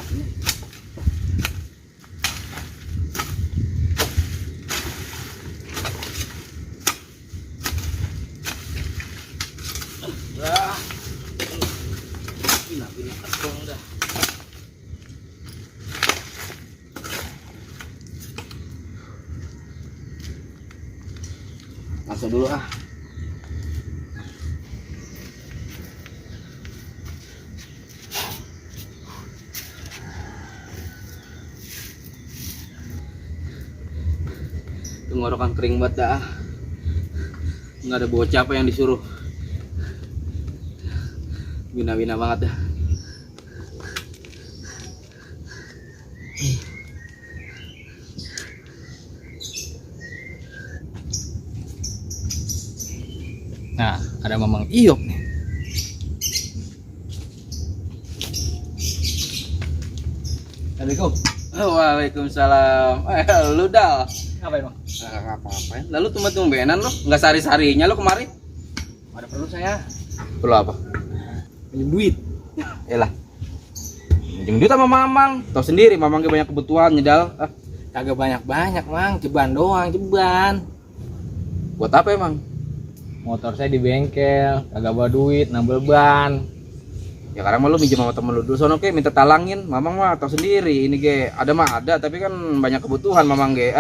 banget ini. Dah. Pindah kantong dah. Masuk dulu ah. Tenggorokan kering banget dah. Nggak ada bocah apa yang disuruh. Bina-bina banget dah. Nah, ada Mamang Iyop nih. Assalamualaikum. Waalaikumsalam. Lu Dal. Ngapain bang? Ngapain? Lalu tumben-tumbenan lo, nggak sehari-harinya lo kemari? Ada perlu saya. Perlu apa? Pinjam duit. Elah. Pinjam duit sama Mamang. Tahu sendiri Mamang banyak kebutuhan Dal. Kagak banyak-banyak Mang, ceban doang, ceban. Buat apa emang? Motor saya di bengkel, kagak bawa duit, nambel ban. Ya karena mah lu minjem sama temen lu dulu sono ke minta talangin. Mamang mah tahu sendiri ini ge ada mah ada tapi kan banyak kebutuhan Mamang ge.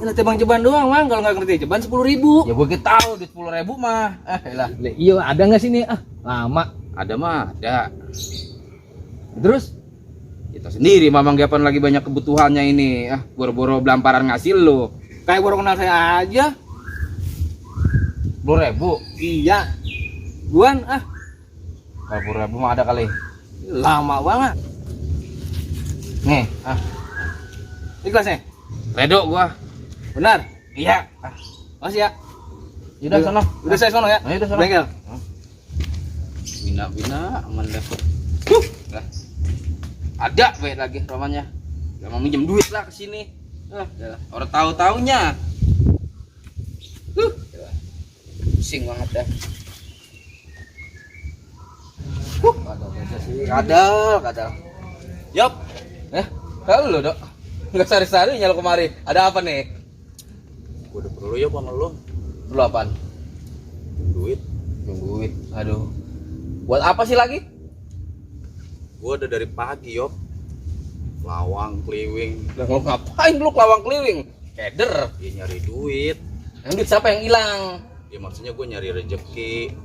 Nanti bang ceban doang Mang, kalau nggak ngerti ceban 10.000. Ya gue tahu di 10.000 mah. Lah. Iya ada nggak sini? Lama. Ada mah ada. Terus? Kita sendiri Mamang Gapan lagi banyak kebutuhannya ini. Boro-boro belamparan ngasih lu. Kayak baru kenal saya aja. 10.000? Iya. Buan kalau 10.000 mah ada kali. Lama banget. Nih, ikhlas nih. Redo gua. Benar? Iya. Makasih ya. Udah sono. Udah saya sono ya. Ayo udah sono. Bengkel. Bina-bina aman dah. Ada we lagi romannya. Gak mau minjem duit lah ke sini. Orang tahu-taunya. Pusing banget dah. Kadal. Yop. Halo Dok. Enggak sari-sari nyalo kemari. Ada apa nih? Gua udah perlu ya sama lu. Perlu apaan? Duit. Aduh. Buat apa sih lagi? Gua udah dari pagi, Yop. Lawang keliwing. Lah lu ngapain lu lawang keliwing? Keder. Ya nyari duit. Yang duit siapa yang hilang? Ya maksudnya gue nyari rezeki.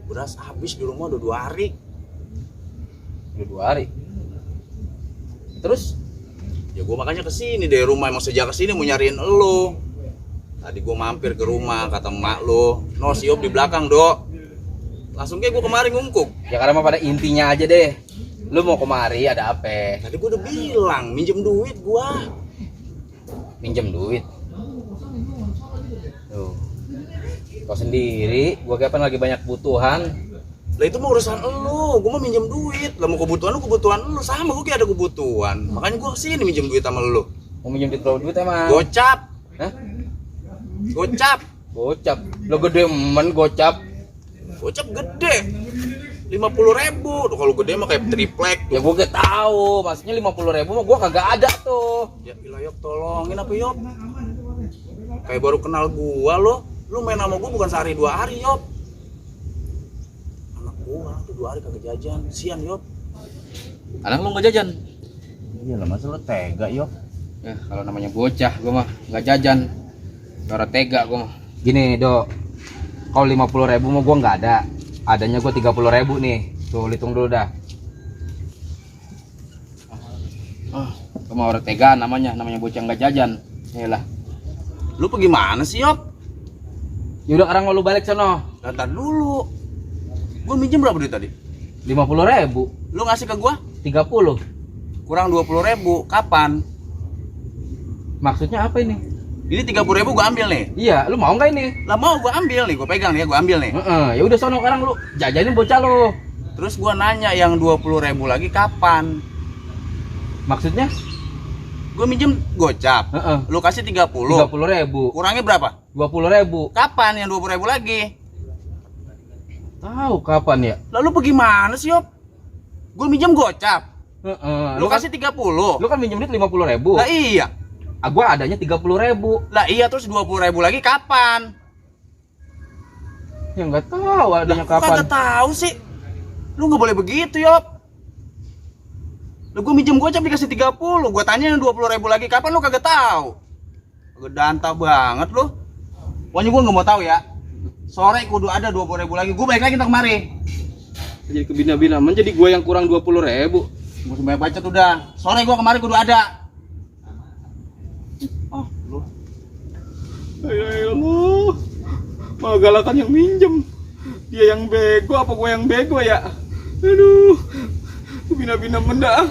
Beras habis di rumah udah 2 hari. Udah 2 hari. Terus? Ya gue makanya kesini dari rumah, emang sejak kesini mau nyariin elo. Tadi gue mampir ke rumah, kata emak lo, no siop di belakang Dok. Langsung kayak gue kemari ngungkuk. Ya karena mah pada intinya aja deh. Lu mau kemari ada apa? Tadi gue udah bilang minjem duit gue. Minjem duit? Tuh. Kau sendiri, gue kapan lagi banyak kebutuhan. Lah itu mah urusan elu, gue mau minjem duit. Lah mau kebutuhan lu sama, gue kayak ada kebutuhan. Makanya gue kesini minjem duit sama lu. Mau minjem duit berapa duit emang? Gocap. Hah? Gocap. Lo gede men gocap. Gocap gede. 50.000. Tuh kalau gede mah kayak triplek. Ya gue gak tahu, maksudnya 50.000 mah gue kagak ada tuh. Ya ilah Yop, tolongin apa Yop? Kayak baru kenal gua lo. Lu main sama gua bukan sehari 2 hari Yop. Anak gua tuh 2 hari kagak jajan. Sian Yop. Anak lu gak jajan? Iya lah masa lu tega Yop. Ya kalau namanya bocah gua mah gak jajan. Cara tega gua mah. Gini Dok, kalau 50.000 mah gua gak ada. Adanya gua 30.000 nih. Tuh hitung dulu dah. Cuma orang tega namanya bocah gak jajan. Yalah. Lu pergi mana sih Yop? Yaudah sekarang lu balik sono. Ntar dulu. Gua minjem berapa duit tadi? 50.000. Lu ngasih ke gua? 30. Kurang 20.000. Kapan? Maksudnya apa ini? Ini 30.000 gua ambil nih. Iya, lu mau nggak ini? Lah mau, gua ambil nih, gua pegang nih ya, gua ambil nih. Ya udah sono sekarang lu jajanin bocah lu. Terus gua nanya yang 20.000 lagi kapan? Maksudnya? Gue minjem gocap, lu kasih 30.000. Kurangnya berapa? 20.000. Kapan yang 20.000 lagi? Tahu kapan ya? Lalu pergi mana sih Yop? Gue minjem gocap. Lu kasih 30. Lu kan minjem duit 50.000. Lah iya. Gua adanya 30.000. Lah iya, terus 20.000 lagi kapan? Ya nggak tahu adanya Lah, kapan. kagak tahu sih. Lu nggak boleh begitu, Yop. Lu gua minjem gua aja dikasih 30. Gua tanya yang 20.000 lagi kapan, lu kagak tahu. Kagak danta banget lu. Pokoknya gua nggak mau tahu ya. Sore kudu ada 20.000 lagi. Gua balik lagi ntar kemari. Jadi kebina-bina, menjadi gua yang kurang 20.000. Gua sebanyak bacot udah. Sore gua kemari kudu ada. Oh, lu. Ya Allah. Malah galakan yang minjem. Dia yang bego apa gua yang bego ya? Aduh. Kebina-bina mendah.